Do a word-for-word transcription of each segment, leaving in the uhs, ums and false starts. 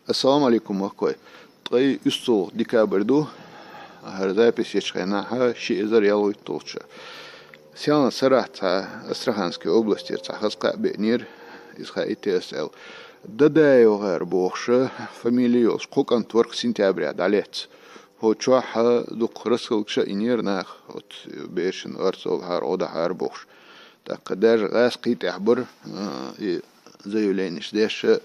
Ассаламу алейкум, махкой. Ткъаь уьссалгӀа декабрь ду, хӀара запись ечу хенахь ши эзар ялхитталгӀачу. Селхан Сарахь цхьа Астраханской областера цхьа хаза кхаъ беънера, иза хаийти ас аьлла. Дадаев гӀар бохуша, фамили йолуш кхо кӀант вара сентября дӀалецна. ХӀо чохь а дукха расхалгаш а йинера наха, оцу берашна орцалгӀахьара, гӀо дахьара бохуш. ТӀаккха даже гӀазкхий тӀехь бара, а, и заявленеш деш а,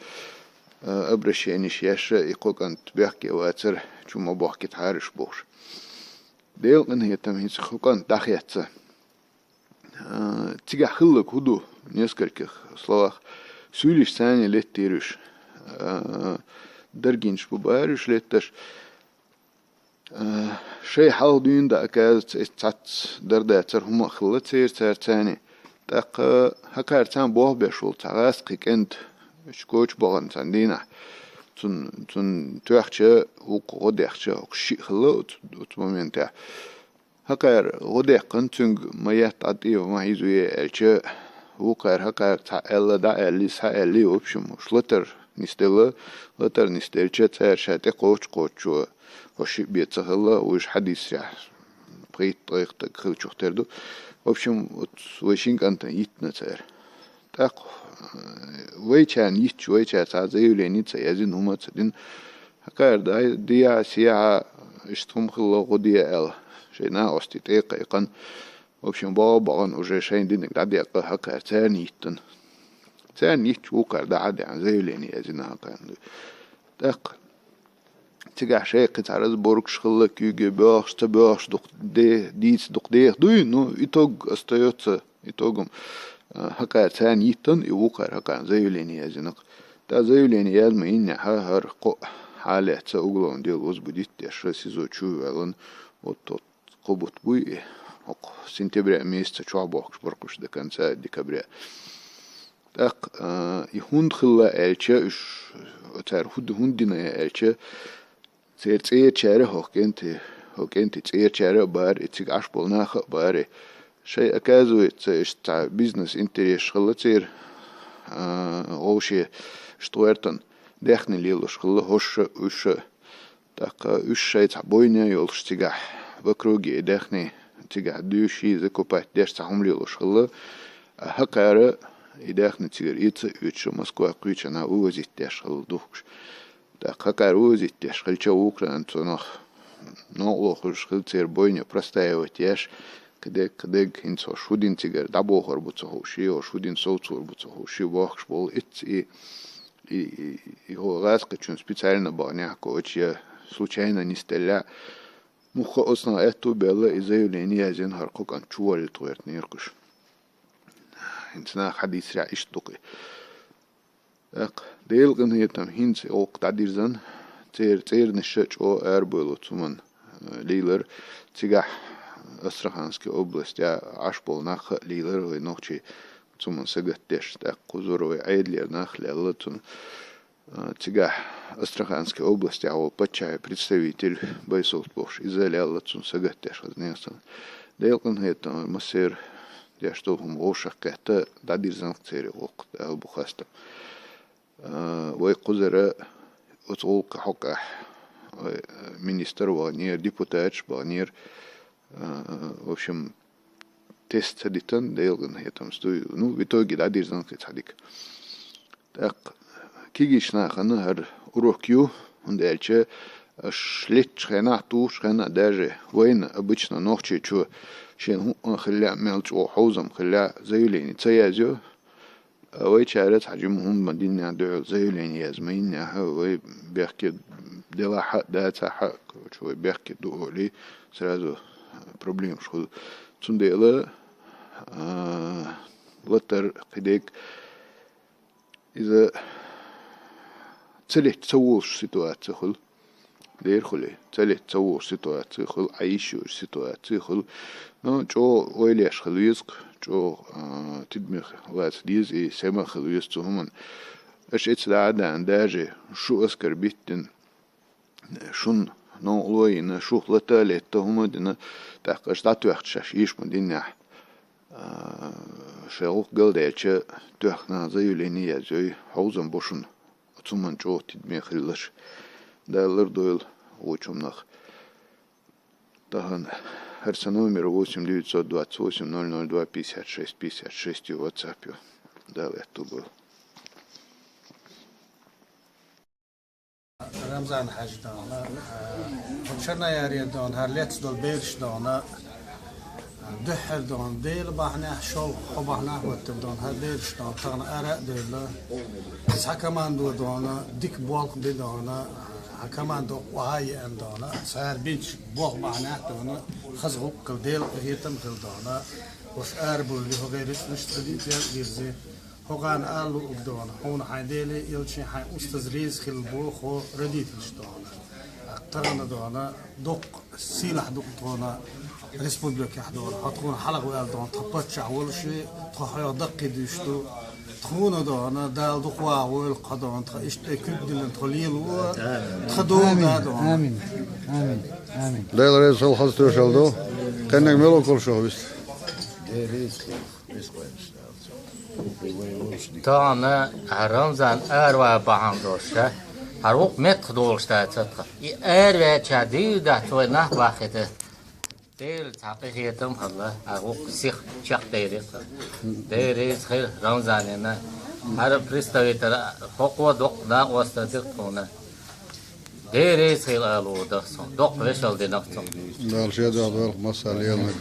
а, обращенеш еш а, и кхо кӀант бехке вацара, чу ма бохкийтахьара уьш бохуш. Делан къинхетам, хӀинца кхо кӀант дӀахецна. А, цигахь хилларг хӀун ду, в нескольких словах, суьйлишца леттийра уьш. А, даргинчу бу бара уьш летташ. А, шайн хьалха дуьйна дан, оказывается, цхьацца дар дацара, хӀума а хилла церан цара царний. ТӀаккха хӀокхара царна болх беш волу цхьа гӀазкхи кӀант, уьш коча бахана царна дийнахь. Цунна, цунна тоьхча, вукхо гӀо дехча, хӀокху шиъ хилла оцу, оцу моментехь. ХӀокхара гӀо дехкина, цуьнга ма етта, тӀе ма хьийзаве аьлча, вукхара хӀокхара цхьа аьлла, дӀа аьлли, схьа аьлли, в общем, уьш латар нисделла, латар нисделча, цара ша тӀе кхочу-кхочучо, хӀо шиъ бен ца хилла, уьш хьадийсарехь, пхийтта-ткъайх стаг хиллачух тера ду. В общем, оцу вайн шина кӀантана йиттина цара. ТӀаккха, э, вайчарна йиттича, вайчара цхьа заявлени ца язйина, хӀума ца дина. ХӀокхара дай-, дехьа, сехьа, иштта хӀума хилла, гӀо де аьлла, шайн накъостий тӀе а кхайкхина. В общем, боху бахана уже шайн динарг дӀадекъа, хӀокхара царна йиттина. Царна йиттича, вукхара дӀа а деана, заявлени язйина хӀокхарна. ТӀаккха цигахь шайн кхин цхьа разборкаш хилла, куьйга боьлхуш, ца боьлхуш дукха де-, дийца дукха деха дуй, ну, итог остаётся итогом. А, хӀокхара царна йиттина, и вукхара хӀокхарна заявлени язйина-кх. ТӀаккха заявлени язъян ма йиннехь, хӀара кхоъ хьалаьцна уголовное дело возбудить деш, СИЗО чу а воьллина, вот тот кхо бутт буй и, хӀокху сентября месяца чохь бохкуш бара-кх уьш до конца декабря. ТӀаккха, а, и хӀунда хилла аьлча, уьш, цара хӀунда, хӀунда дина аьлча, церан цӀерачара, хӀокху кӀентан, хӀокху кӀентан цӀерачара а бара и, цига Ӏаш болу нах а бара и. Шайн, оказывается, иштта цхьа бизнес-интересаш хилла церан, а, вовшийн, иштта гӀоьртан даьхни лелош хилла хӀорш а, уьш а. ТӀаккха уьш шайн цхьа бойне йолуш цигахь, в округе и даьхни цигахь дуьйш, закупать деш, цхьа хӀума лелош хилла. А хӀокхара и даьхни цигара эца а оьцуш, Москва кхечу хенахь вывозить деш хилла духкуш. ТӀаккха хӀокхара вывозить деш хилча, вукхарна цунах новкъарло хуьлуш хилла, церан бойне простаивать еш, кхидерг, кхидерг, хӀинца хӀорш хӀун дина цигара, дӀабохур бу ца хууш, хӀорш хӀун дина совцор бу ца хууш, бохкуш болу эцца и, и, и, и хӀо гӀазкхичунна специально баханехь, короче, я случайно нисделлехь, мухха оцунах аьтту а баьлла, и заявлени язйина, хӀара кхо кӀант чуволлийта гӀоьртинера-кх уьш. ХӀинца наха хьадийцарехь иштта ду-кх и. ТӀаккха, Делан къинхетам, хӀинца и гӀуллакх дӀадирзина, церан цӀернаш а чӀогӀа арабевлла цу хӀуманна, э, лийлар. Цигахь Астраханской областехь Ӏаш болу нах а лийлар вай нохчий цу хӀуманна сагатдеш. ТӀаккха кхузара вай Ӏедалера нах а лелла цунна. Э, цигахь Астраханской областехь волу паччахьан представитель Байсовт бохуш, иза а лелла цунна сагатдеш хаза нехан санна. Делан къинхетам, массеран деш долу хӀума вовшах кхетта, дӀадирзина-кх церан гӀуллакх, Дала бу хастам. А, вай кхузара оцу гӀуллакхан хьокъехь, вай, а, министр ваханера, депутаташ баханера, а, в общем, тест ца дитина, Делан къинхетамца дуй. Ну, в итоге дӀадирзина-кх и цхьа дика. ТӀаккха кегийчу нахана хӀара урок ю, хӀунда аьлча аша леттачу хенахь, тухучу хенахь, даже вайна обычно нохчийчо шена хӀуъа хиллехь, мел чӀогӀа хьовзам хиллехь, заявлени ца язйо. А вайчара цхьа жима хӀума ма диннехь, дуьхьал заявлени язъян ма йиннехь, вай бехке делахь а, дацахь а, короче, вай бехке ду олий, сразу проблемаш хуьлу. Цундела, а, латар, кхидерг, иза ца летта ца волуш ситуаци хуьлу. Дера хуьлий, ца летта ца волуш ситуаци хуьлу, Ӏа йиш йолуш ситуаци хуьлу. Ну, чӀогӀа ойла еш хила веза-кх, чӀогӀа, а, тидамех лаца деза и, сема хила веза цу хӀуманна. Аша эцца дӀа а даьхна, даже шу оскорбить дина, шуна новкъарло йина, шух лата а летта, хӀума а дина, тӀаккха аша дӀатоьхча шаьш йиш ма диннехь, а, шайн гӀуллакх галдаьлча, тоьхна заявлени язйой, хьовзам бо шуна. Цу ман чӀогӀа тидаме хилалаш. Дала лардойла вочу нах. Тахан хӀара сан номер восемь девятьсот двадцать восемь ноль ноль два пятьдесят шесть пятьдесят шесть ю, WhatsApp ю. Дала аьтту бойла. Рамзан-Хьаьжа дона, а, хӀокху Черноярера дона, хӀара лаьцна долу бераш дона, а, дуьххьара дона, Делан бахьанехь, шолгӀа хьо бахьанехь хӀоттийна дона, хӀара бераш дона, тахана ара а девлла. Цхьа командо дона, дика болх бина дона, хьан командо охьа а еана дона, цара бинчу болх бахьанехь дона, хаза гӀуллакх хилла, Делан къинхетам хилла дона, уьш арабевлла, хӀокху гӀайрачу нуьшта традициял а дирзи. ХӀокхарна ала луург дона, хьуна хьайн Деле, элчане, хьайн устаза реза хилла боху родительш дона. Тахана дона, доккха сийлахь ду тхуна республикехь дона. Хьо тхуна хьалха ваьлла дона, тхан паччахь волуш, тхо хьоьга даккхий дуьйцуш ду. Тхуна дона, Дала дукха вагӀа войла хьо дона, тхан иштта куьг диллина тхо лело, тхан дола да дона. Амин. Амин. Амин. Дела реза хила, хаза тоьшалла ду. Кхаьнниг мила ву, Кулушев Вист? Тахана хӀара Рамзан араван бахьана долуш, хӀара вукху меттах долуш дац тхан. И араваьлча дийр дац вай нах баххийтар. Делан цхьа къинхетам хилла, хӀара вукху сиха чекхдайра тхан. Дела реза хила Рамзанна, хӀара представитель хӀокхо доккха накъосталла дира тхуна. Дела реза хила ала лур дара суна, доккха вешал динарг цунна. Дала шен дуьхьа дойла массо а леланиг.